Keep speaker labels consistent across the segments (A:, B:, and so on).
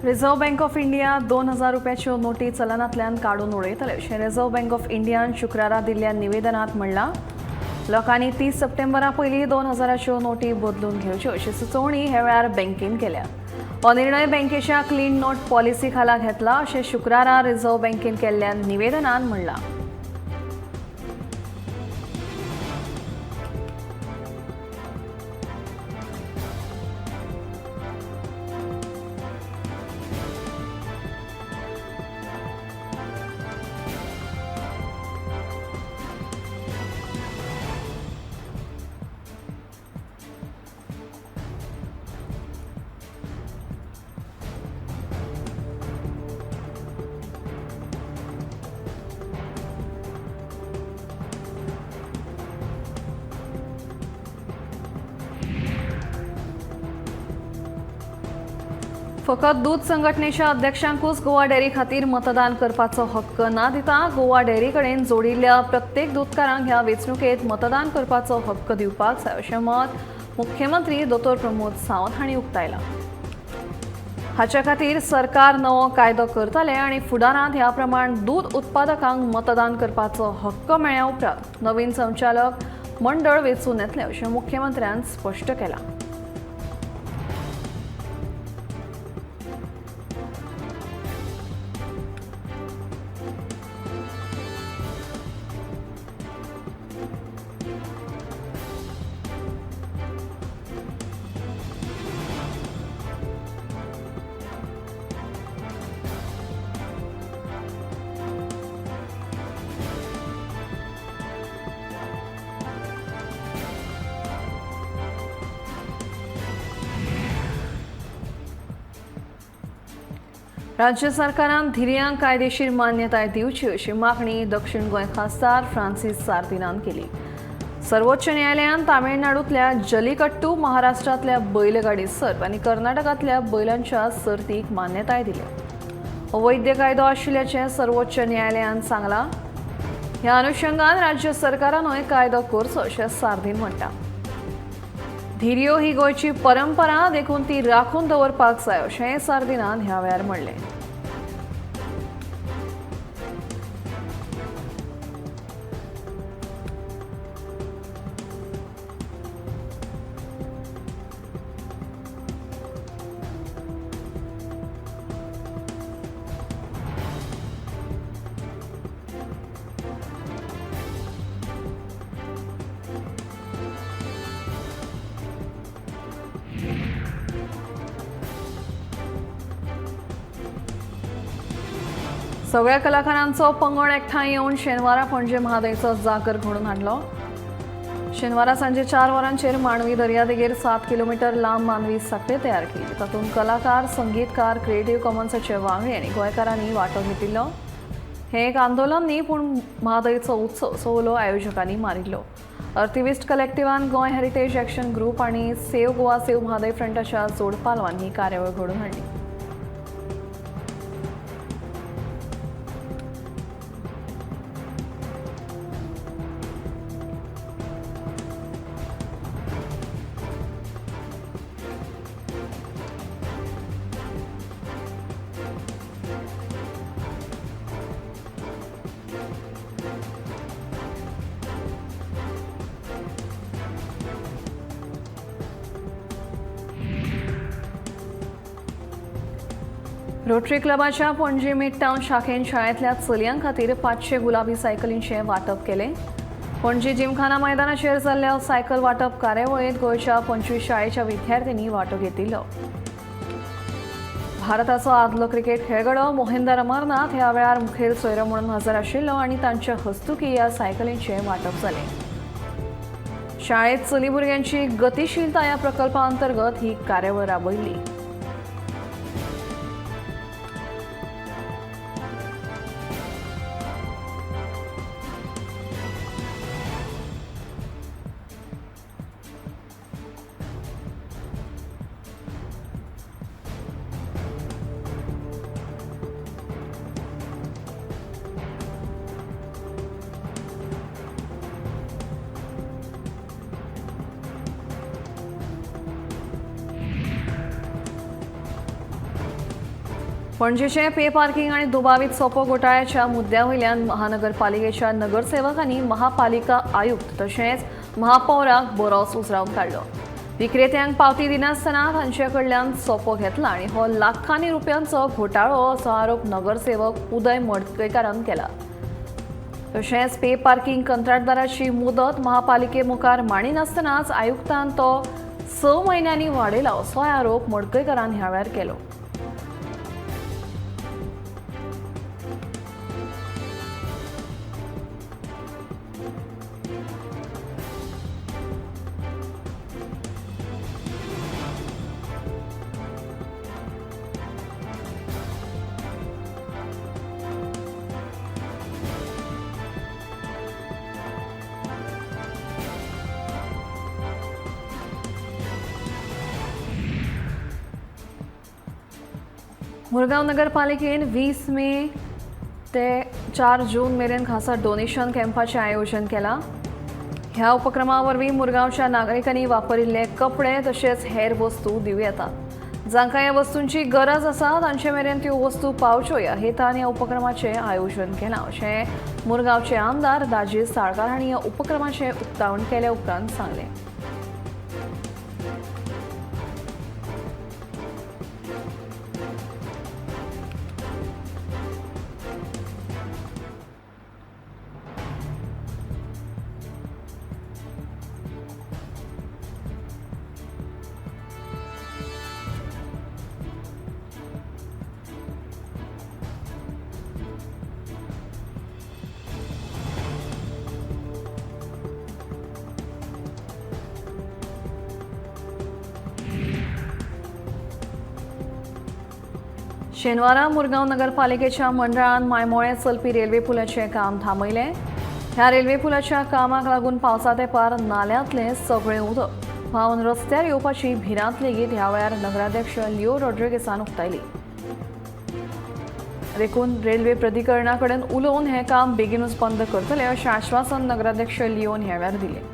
A: Reserve bank of India 2000 रुपयाच्यो नोटी चलनांतल्यान काडून उडयतले अशें रिझर्व्ह बँक ऑफ इंडियान शुक्रारा दिल्ल्या निवेदनांत म्हणलां. लोकांनी 30 सप्टेंबरा पयलीं 2000च्यो नोटी बदलून घेवच्यो अशी सुचोवणी ह्या वेळार बँकेन केल्या. हो निर्णय बँकेच्या क्लीन नोट पॉलिसी खाला घेतला अशें शुक्रारा रिझर्व्ह बँकेन केल्ल्या निवेदनान म्हणलां. फकत दूद संघटनेच्या अध्यक्षांकूच गोवा डेअरी खातीर मतदान करपाचो हक्क ना दिता गोवा डेअरी कडेन जोडिल्ल्या प्रत्येक दूदकारांक ह्या वेंचणुकेंत मतदान करपाचो हक्क दिवपाक जाय अशें मत मुख्यमंत्री दोतोर प्रमोद सावंत हांणी उक्तायलां. हाच्या खातीर सरकार नवो कायदो करतले आनी फुडारांत ह्या प्रमाण दूद उत्पादकांक मतदान करपाचो हक्क मेळ्ळ्या उपरांत नवीन संचालक मंडळ वेंचून येतलें अशें मुख्यमंत्र्यान स्पश्ट केलां. राज्य सरकारान धिरयांक कायदेशीर मान्यताय दिवची अशी मागणी दक्षिण गोंय खासदार फ्रांसीस सार्दिनान केली. सर्वोच्च न्यायालयान तामिळनाडूंतल्या जलीकट्टू, महाराष्ट्रांतल्या बैलगाडी सर्त आनी कर्नाटकांतल्या बैलांच्या सर्तीक मान्यताय दिल्या. अवैध कायदो आशिल्ल्याचें सर्वोच्च न्यायालयान सांगलां. ह्या अनुशंगान राज्य सरकारानूय कायदो करचो अशें सार्दीन म्हणटा. धिरयो ही गोंयची परंपरा देखून ती राखून दवरपाक जाय अशेंय सार्दिनान ह्या वेळार म्हणलें. सगळ्या कलाकारांचो पंगड एकठांय येवन शेनवारा पणजे म्हादयचो जागर घडोवन हाडलो. शेनवारा सांजे 4 वरांचेर मांडवी दर्यादेगेर 7 किलोमिटर लांब मानवी साखळी तयार केली. तातूंत कलाकार, संगीतकार, क्रिएटिव्ह कॉमन्साचे वांगडी आनी गोंयकारांनी वांटो घेतिल्लो. हें एक आंदोलन न्ही पूण म्हादयचो उत्सव असो उलो आयोजकांनी मारिल्लो. अर्थिविस्ट कलेक्टिव्हान गोंय हेरिटेज एक्शन ग्रुप आनी सेव्ह गोवा सेव्ह म्हादय फ्रंटाच्या जोडपालवान ही कार्यावळ घडोवन हाडली. रोटरी क्लबाच्या पणजी मिड टावन शाखेन शाळेंतल्या चलयां खातीर 500 गुलाबी सायकलींचें वांटप केलें. पणजी जिमखाना मैदानाचेर जाल्ल्या सायकल वांटप कार्यावळींत गोंयच्या 25 शाळेच्या विद्यार्थ्यांनी वांटो घेतिल्लो. भारताचो आदलो क्रिकेट खेळगडो मोहिंदर अमरनाथ ह्या वेळार मुखेल सोयरो म्हणून हजर आशिल्लो आनी तांच्या हस्तुकी ह्या सायकलींचें वांटप जालें. शाळेंत चली भुरग्यांची गतिशीलता ह्या प्रकल्पा अंतर्गत ही कार्यावळ राबयल्ली. पणजेचे पे पार्किंग आनी दुबावीत सोपो घोटाळ्याच्या मुद्द्या वयल्यान महानगरपालिकेच्या नगरसेवकांनी महापालिका आयुक्त तशेंच महापौराक बरोच उजरावन काडलो. विक्रेत्यांक पावती दिनासतना तांचे कडल्यान सोपो घेतला आनी हो लाखांनी रुपयांचो घोटाळो असो आरोप नगरसेवक उदय मडकयकारान केला. तशेंच पे पार्किंग कंत्राटदाराची मुदत महापालिके मुखार मांडिनासतनाच आयुक्तान तो 6 म्हयन्यांनी वाडयला असोय आरोप मडकयकारान ह्या वेळार केलो. मुरगांव नगरपालिकेन 20 मे ते 4 जून मेरेन खासा डोनेशन कॅम्पाचें आयोजन केलां. ह्या उपक्रमा वरवीं मुरगांवच्या नागरिकांनी वापरिल्ले कपडे तशेंच हेर वस्तू दिवं येतात. जांकां ह्या वस्तूंची गरज आसा तांचे मेरेन त्यो वस्तू पावच्यो ह्या हेतान ह्या उपक्रमाचें आयोजन केलां अशें मुरगांवचे आमदार दाजी साळकार हांणी ह्या उपक्रमाचें उक्तावण केले उपरांत सांगलें. शेनवारा मुरगांव नगरपालिकेच्या मंडळान मायमोळें चलपी रेल्वे पुलाचें काम थांबयलें. ह्या रेल्वे पुलाच्या कामाक लागून पावसा तेंपार नाल्यांतलें सगळें उदक व्हांवन रस्त्यार येवपाची भिरांत लेगीत ह्या वेळार नगराध्यक्ष लिओ रॉड्रिगेसान उक्तायली. देखून रेल्वे प्राधिकरणा कडेन उलोवन हें काम बेगीनूच बंद करतले अशें आश्वासन नगराध्यक्ष लिओन ह्या वेळार दिलें.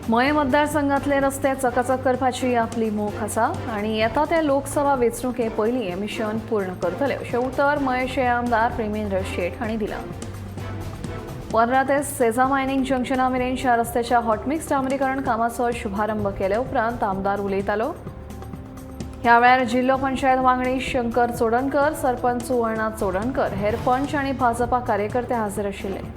A: मये मतदारसंघातले रस्ते चकाचक करपाची आपली मोख आसा आनी येता ते लोकसभा वेंचणुके पयलीं हें मिशन पूर्ण करतले अशें उतर मयेचे आमदार प्रेमेंद्र शेट हांणी दिलां. पर्रा ते सेजा मायनींग जंक्शना मेरेनच्या रस्त्याच्या हॉटमिक्स डांबरीकरण कामाचो शुभारंभ केले उपरांत आमदार उलयतालो. ह्या वेळार जिल्लो पंचायत वांगडी शंकर चोडणकर, सरपंच सुवर्णा चोडणकर, हेर पंच आनी भाजपा कार्यकर्ते हाजीर आशिल्ले.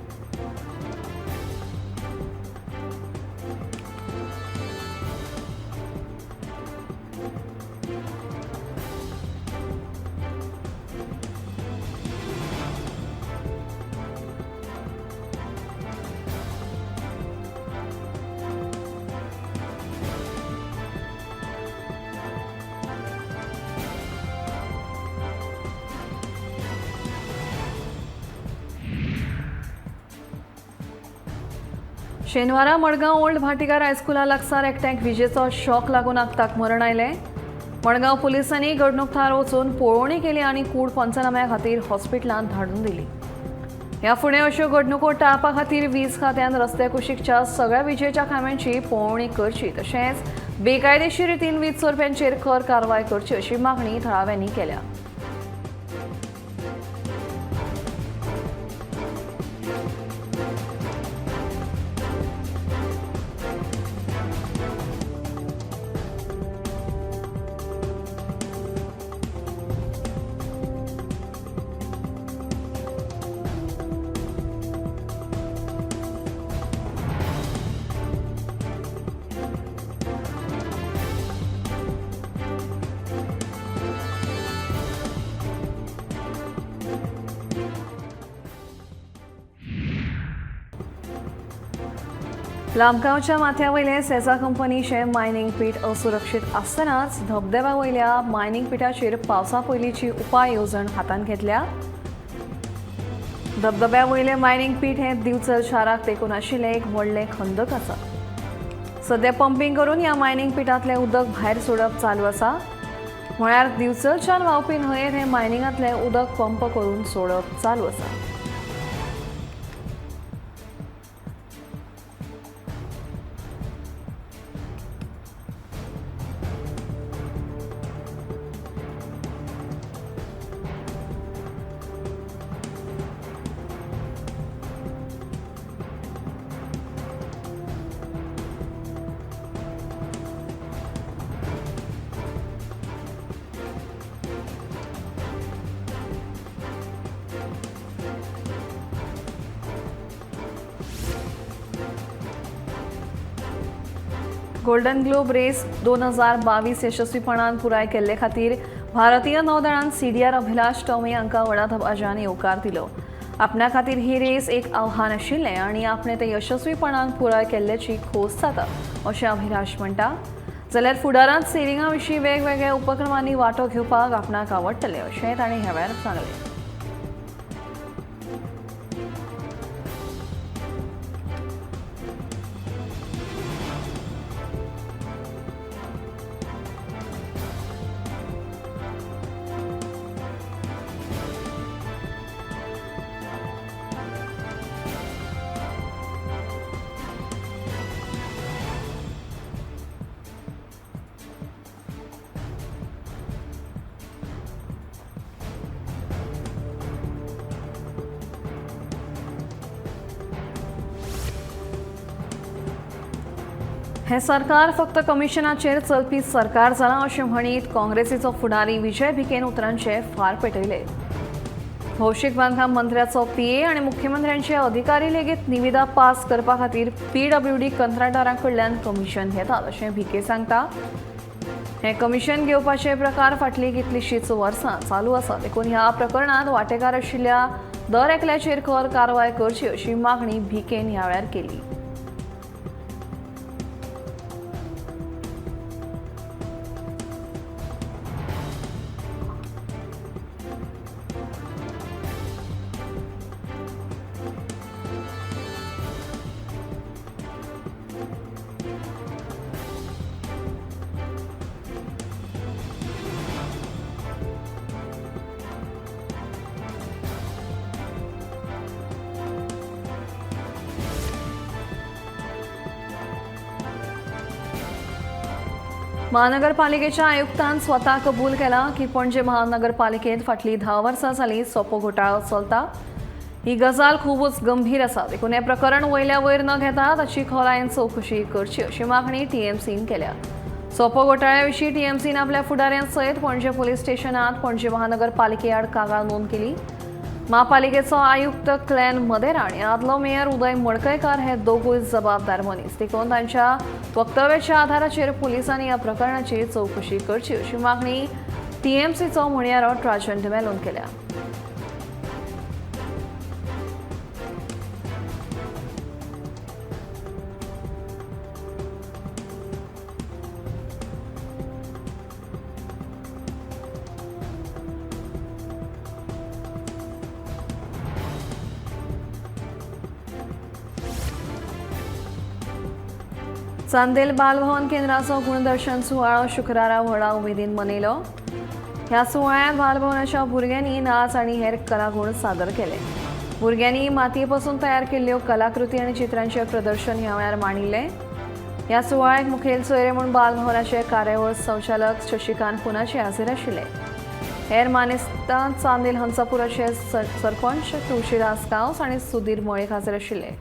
A: शेनवारा मडगांव ओल्ड भाटीकार हायस्कुला लागसार एकट्याक विजेचो शॉक लागून आगताक मरण आयलें. मडगांव पुलिसांनी घडणूक थळार वचून पळोवणी केली आनी कूड पंचनाम्या खातीर हॉस्पिटलांत धाडून दिली. ह्या फुडें अश्यो घडणुको टाळपा खातीर वीज खात्यान रस्त्या कुशीकच्या सगळ्या विजेच्या खांब्यांची पळोवणी करची तशेंच बेकायदेशीर रितीन वीज चोरप्यांचेर खर कारवाय करची अशी मागणी थळाव्यांनी केल्या. लामगांवच्या माथ्या वयले सेजा कंपनीचे मायनिंग पीठ असुरक्षीत आसतनाच धबधब्या वयल्या मायनिंग पिठाचेर पावसा पयलींची उपाय येवजण हातांत घेतल्या. धबधब्या वयले मायनिंग पीठ हें दिवचल शाराक तेंकून आशिल्लें एक व्हडलें खंदक आसा. सद्या पंपींग करून ह्या मायनिंग पिठांतलें उदक भायर सोडप चालू आसा. म्हळ्यार दिवचलच्यान व्हांवपी न्हंयेत हें मायनिंगांतलें उदक पंप करून सोडप चालू आसा. गोल्डन ग्लोब रेस 2022 यशस्वीपणान पुराय केल्ले खातीर भारतीय नौदळान CDR Abhilash Tomy हांकां व्हडा दबाज्यान येवकार दिलो. आपणा खातीर ही रेस एक आव्हान आशिल्लें आनी आपणें तें यशस्वीपणान पुराय केल्ल्याची खोस जाता अशें अभिलाष म्हणटा. जाल्यार फुडारांत सेलिंगा विशीं वेगवेगळ्या उपक्रमांनी वांटो घेवपाक आपणाक आवडटलें अशें ताणें ह्या वेळार सांगलें. हें सरकार फक्त कमिशनाचेर चलपी सरकार जालां अशें म्हणीत काँग्रेसीचो फुडारी विजय भिकेन उतरांचे फार पेटयले. भौशीक बांदकाम मंत्र्याचो पीए आनी मुख्यमंत्र्यांचे अधिकारी लेगीत निविदा पास करपा खातीर पीडब्ल्यूडी कंत्राटदारां कडल्यान कमिशन घेतात अशें भिके सांगता. हें कमिशन घेवपाचे प्रकार फाटलीं कितलींशींच वर्सां चालू आसा, देखून ह्या प्रकरणांत वांटेकार आशिल्ल्या दर एकल्याचेर खर कारवाय करची अशी मागणी भिकेन ह्या वेळार केली. महानगरपालिकेच्या आयुक्तान स्वता कबूल केला की पणजे महानगरपालिकेत फाटलीं 10 वर्सां जालीं सोपो घोटाळो चलता. ही गजाल खूबच गंभीर आसा, देखून हें प्रकरण वयल्या वयर न घेता ताची खोलायेन चवकशी करची अशी मागणी टीएमसीन केल्या. सोपो घोटाळ्या विशीं टीएमसीन आपल्या फुडाऱ्यां सयत पणजे पुलीस स्टेशनांत पणजे महानगरपालिके आड कागाळ नोंद केली. महापालिकेचो आयुक्त क्लॅन मदेरा आनी आदलो मेयर उदय मडकयकार हे दोगूय जबाबदार मनीस, देखून तांच्या वक्तव्याच्या आधाराचेर पुलिसांनी ह्या प्रकरणाची चवकशी करची अशी मागणी टीएमसीचो म्हणयारो ट्राजन डिमेलोन केल्या. चांदेल बालभवन केंद्राचो गुणदर्शन सुवाळो शुक्रारा व्हडा उमेदीन मनयलो. ह्या सुवाळ्यांत बालभवनाच्या भुरग्यांनी नाच आनी हेर कलागूण सादर केले. भुरग्यांनी मातयेपसून तयार केल्ल्यो कलाकृती आनी चित्रांचें प्रदर्शन ह्या वेळार मांडिल्लें. ह्या सुवाळ्याक मुखेल सोयरे म्हूण बालभवनाचे कार्यावळ संचालक शशिकांत पुनाचे हाजीर आशिल्ले. हेर मानेस्तां चांदेल हंसापुराचे सरपंच तुळशीदास गांवस आनी सुधीर मळीक हाजीर आशिल्ले.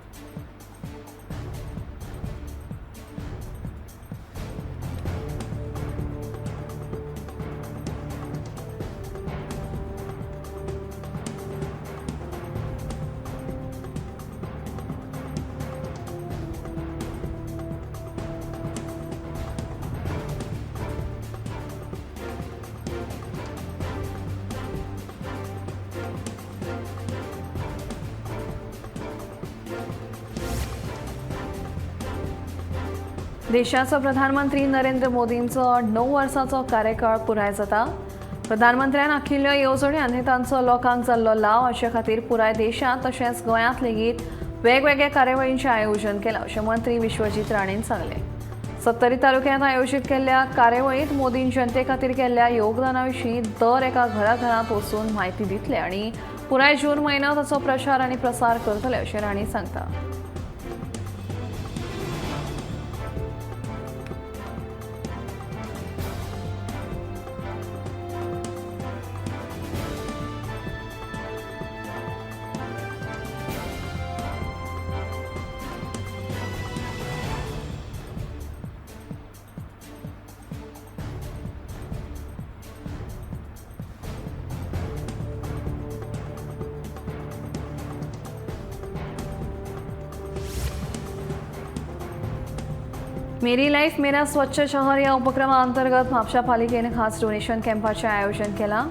A: देशाचो प्रधानमंत्री नरेंद्र मोदींचो 9 वर्सांचो कार्यकाळ पुराय जाता। प्रधानमंत्र्यान आखिल्ल्यो येवजण्यो आनी तांचो लोकांक जाल्लो लाव हाचे खातीर पुराय देशांत तशेंच गोंयांत लेगीत वेगवेगळ्या कार्यावळींचें आयोजन केलां अशें मंत्री विश्वजीत राणेन सांगलें। सत्तरी तालुक्यांत आयोजीत केल्ल्या कार्यावळींत मोदीन जनते खातीर केल्ल्या योगदाना विशीं दर एका घराघरांत वचून म्हायती दितले आनी पुराय जून म्हयनो ताचो प्रचार आनी प्रसार करतले अशें राणे सांगता। मेरी लाईफ मेरा स्वच्छ शहर या उपक्रमाअंतर्गत म्हापशा पालिकेन खास डोनेशन कॅम्पाचें आयोजन केलां।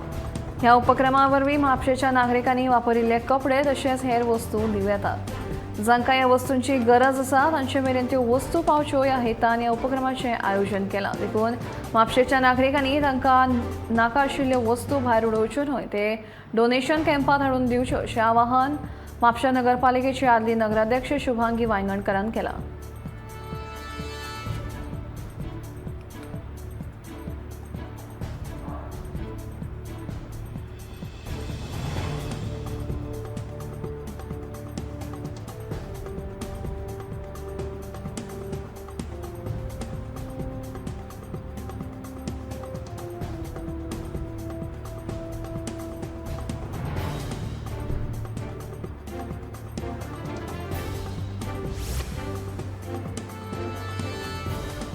A: ह्या उपक्रमा वरवीं म्हापशेच्या नागरिकांनी वापरिल्ले कपडे तशेंच हेर वस्तू दिवं येतात। जांकां ह्या वस्तूंची गरज आसा तांचे मेरेन त्यो वस्तू पावच्यो ह्या हेतान ह्या उपक्रमाचें आयोजन केलां। देखून म्हापशेच्या नागरिकांनी तांकां नाका आशिल्ल्यो वस्तू भायर उडोवच्यो न्हय, ते डोनेशन कॅम्पांत हाडून दिवच्यो अशें आवाहन म्हापशा नगरपालिकेची आदली नगराध्यक्ष शुभांगी वायंगणकरान केलां।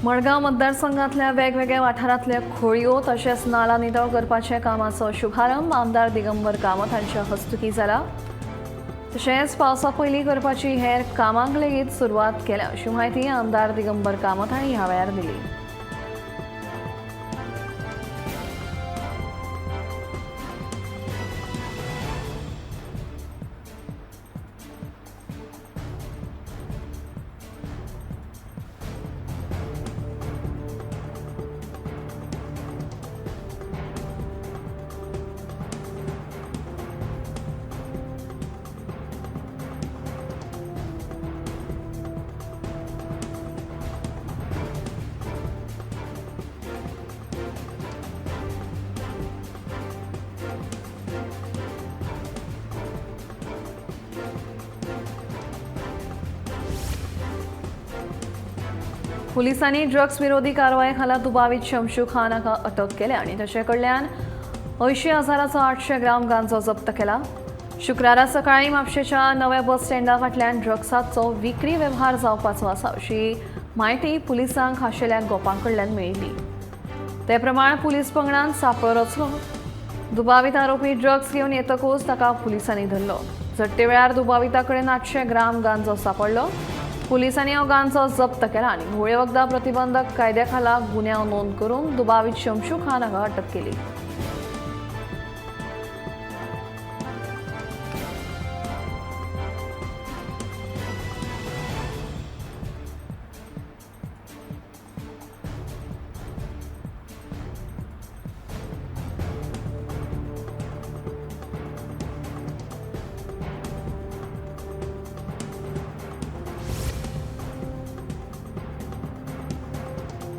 A: मडगांव मतदारसंघातल्या वेगवेगळ्या वाठारांतल्या खोळयो तशेंच नाला नितळ करपाच्या कामाचो शुभारंभ आमदार दिगंबर कामत हांच्या हस्तुकी जाला। तशेंच पावसा पयलीं करपाची हेर कामांक लेगीत सुरवात केल्या अशी म्हायती आमदार दिगंबर कामत हांणी ह्या वेळार दिली। पुलिसांनी ड्रग्स विरोधी कारवाये खाला दुबावीत शमशू खान हाका अटक केल्या आनी ताचे कडल्यान 80,800 ग्राम गांजो जप्त केला। शुक्रारा सकाळीं म्हापशेच्या नव्या बस स्टँडा फाटल्यान ड्रग्साचो विक्री वेव्हार जावपाचो आसा अशी म्हायती पुलिसांक खाशेल्या गोपां कडल्यान मेळिल्ली। ते प्रमाण पुलीस पंगडान सांपळो रचलो। दुबावीत आरोपी ड्रग्स घेवन येतकूच ताका पुलिसांनी धरलो। झडटे वेळार दुबाविता कडेन 800 ग्राम गांजो सांपडलो। पुलिसांनी हो गांजो जप्त केला आनी घुंवळे वखदां प्रतिबंधक कायद्या खाला गुन्यांव नोंद करून दुबावीत शमशू खान हाका अटक केली।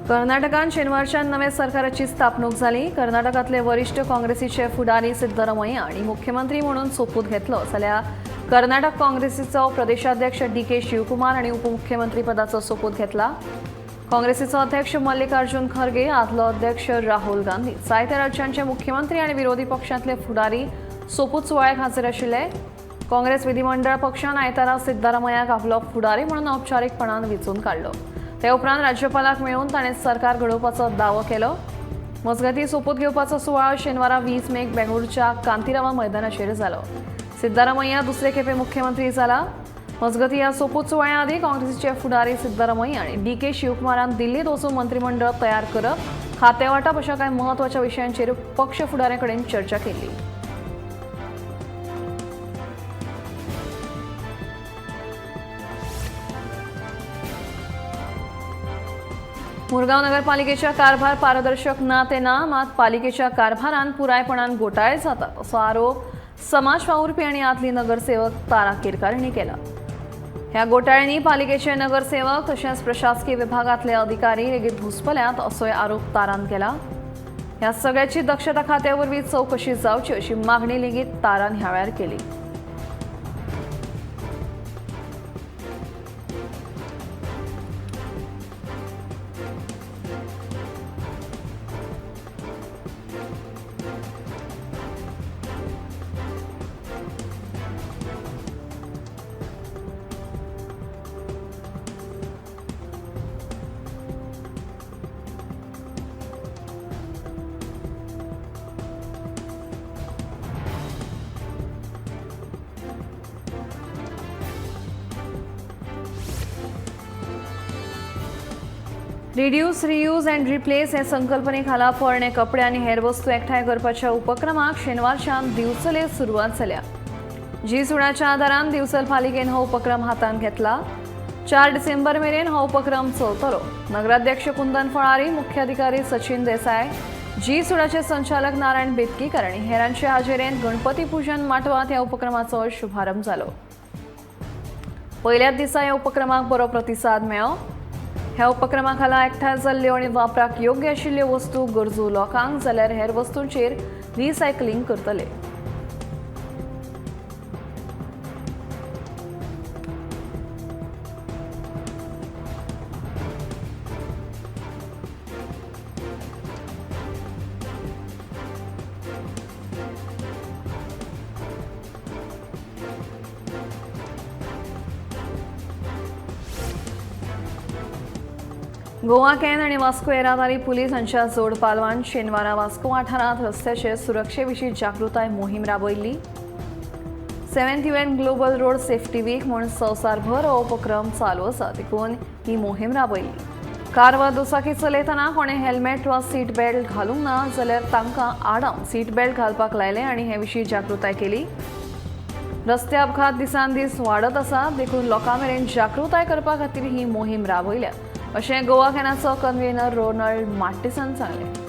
A: कर्नाटकान शेनवारच्यान नव्या सरकाराची स्थापणूक जाली। कर्नाटकांतले वरिष्ठ काँग्रेसीचे फुडारी सिद्धरामय्या आनी मुख्यमंत्री म्हणून सोपूत घेतलो जाल्यार कर्नाटक काँग्रेसीचो प्रदेशाध्यक्ष डी.के. शिवकुमार आनी उपमुख्यमंत्री पदाचो सोपूत घेतला। काँग्रेसीचो अध्यक्ष मल्लिकार्जुन खरगे, आदलो अध्यक्ष राहुल गांधी, जायत्या राज्यांचे मुख्यमंत्री आनी विरोधी पक्षांतले फुडारी सोपूत सुवाळ्याक हाजीर आशिल्ले। काँग्रेस विधिमंडळ पक्षान आयतारा सिद्धरामय्याक आपलो फुडारी म्हणून औपचारीकपणान वेंचून काडलो। ते उपरांत राज्यपालाक मेळून ताणें सरकार घडोवपाचो दावो केलो। मजगतीं सोपूत घेवपाचो सुवाळो शेनवारा 20 मेक बेंगळुरूच्या कांतिरावा मैदानाचेर जालो। सिद्धरामय्या दुसरे खेपे मुख्यमंत्री जाला। मजगतीं ह्या सोपूत सुवाळ्या आदीं काँग्रेसीचे फुडारी सिद्धरामय्या आनी डी.के. शिवकुमारान दिल्लींत वचून मंत्रिमंडळ तयार करप, खातें वांटप अशा कांय म्हत्वाच्या विशयांचेर पक्ष फुडाऱ्यां कडेन चर्चा केल्ली। मुरगांव नगरपालिकेच्या कारभार पारदर्शक ना ते ना, मात पालिकेच्या कारभारान पुरायपणान घोटाळे जातात असो आरोप समाज वावुरपी आनी आदली नगरसेवक तारा केरकार हांणी केला. ह्या घोटाळ्यांनी पालिकेचे नगरसेवक तशेंच प्रशासकीय विभागांतले अधिकारी लेगीत घुसपल्यात असोय आरोप तारान केला. ह्या सगळ्याची दक्षता खात्या वरवीं चवकशी जावची अशी मागणी लेगीत तारान ह्या वेळार केली. रिड्यूस, रियूज अँड रिप्लेस हे संकल्पनेखाला पोरणे कपडे आनी हेर वस्तू एकठांय करपाच्या उपक्रमाक शेनवारच्यान दिवचले सुरवात जाल्या. जी सुडाच्या आदारान दिवचल पालिकेन हो उपक्रम हातांत घेतला. 4 डिसेंबर मेरेन हो उपक्रम चलतलो. नगराध्यक्ष कुंदन फळारी, मुख्याधिकारी सचिन देसाय, जी सुडाचे संचालक नारायण बेतकीकर आनी हेरांचे हाजेरेन गणपती पूजन माटवांत ह्या उपक्रमाचो शुभारंभ जालो. पयल्याच दिसा ह्या उपक्रमाक बरो प्रतिसाद मेळ्ळो. ह्या उपक्रमा खाला एकठांय जाल्ल्यो आनी वापराक योग्य आशिल्ल्यो वस्तू गरजू लोकांक जाल्यार हेर वस्तूंचेर रिसायकलिंग करतले. गोवा can आनी वास्को येरादारी पुलीस हांच्या जोड पालवान शेनवारा वास्को वाठारांत रस्त्याचे सुरक्षे विशीं जागृताय मोहीम राबयल्ली. 7th UN global road safety week म्हूण संवसारभर हो उपक्रम चालू आसा, देखून ही मोहीम राबयल्ली. कार वा दुचाकी चलयतना कोणें हेल्मेट वा सीट बेल्ट घालूंक ना जाल्यार तांकां आडावन सीट बेल्ट घालपाक लायलें आनी हे विशीं जागृताय केली. रस्ते अपघात दिसान दीस वाडत आसा, देखून लोकां मेरेन जागृताय करपा खातीर ही मोहीम राबयल्या अशें गोवा कॅनाचो कन्व्हेनर रोनाल्ड मार्टिसान सांगलें.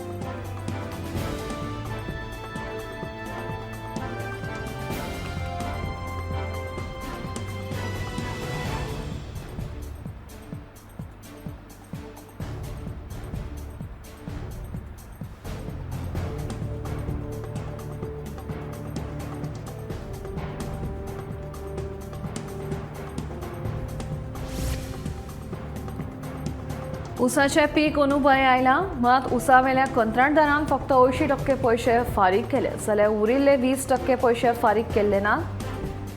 A: ऊसाचें पीक अंदू बरें आयलां, मात ऊसावेल्या कंत्राटदारान फक्त 80% पयशे फारीक केले जाल्यार उरिल्ले 20% पयशे फारीक केल्ले ना.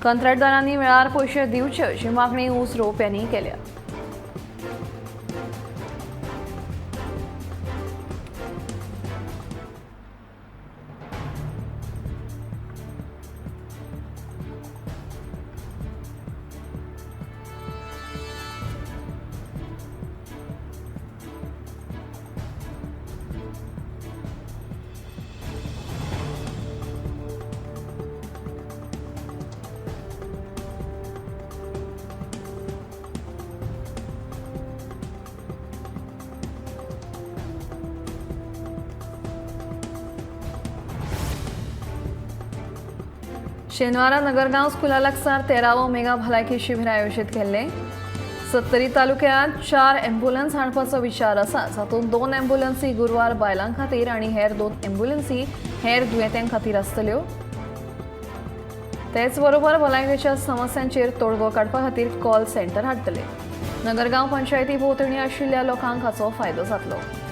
A: कंत्राटदारांनी वेळार पयशे दिवचे अशी मागणी ऊस रोवप्यांनी केल्या. शेनवारा नगरगांव स्कुला लागसार 13वो मेगा भलायकी शिबीर आयोजीत केल्लें. सत्तरी तालुक्यांत 4 ॲम्ब्युलन्स हाडपाचो विचार आसा, जातूंत 2 ॲम्ब्युलन्सी गुरवार बायलां खातीर आनी हेर 2 ॲम्ब्युलन्सी हेर दुयेंत्यां खातीर आसतल्यो. तेच बरोबर भलायकेच्या समस्यांचेर तोडगो काडपा खातीर कॉल सेंटर हाडटले. नगरगांव पंचायती भोंवतणी आशिल्ल्या लोकांक हाचो फायदो जातलो.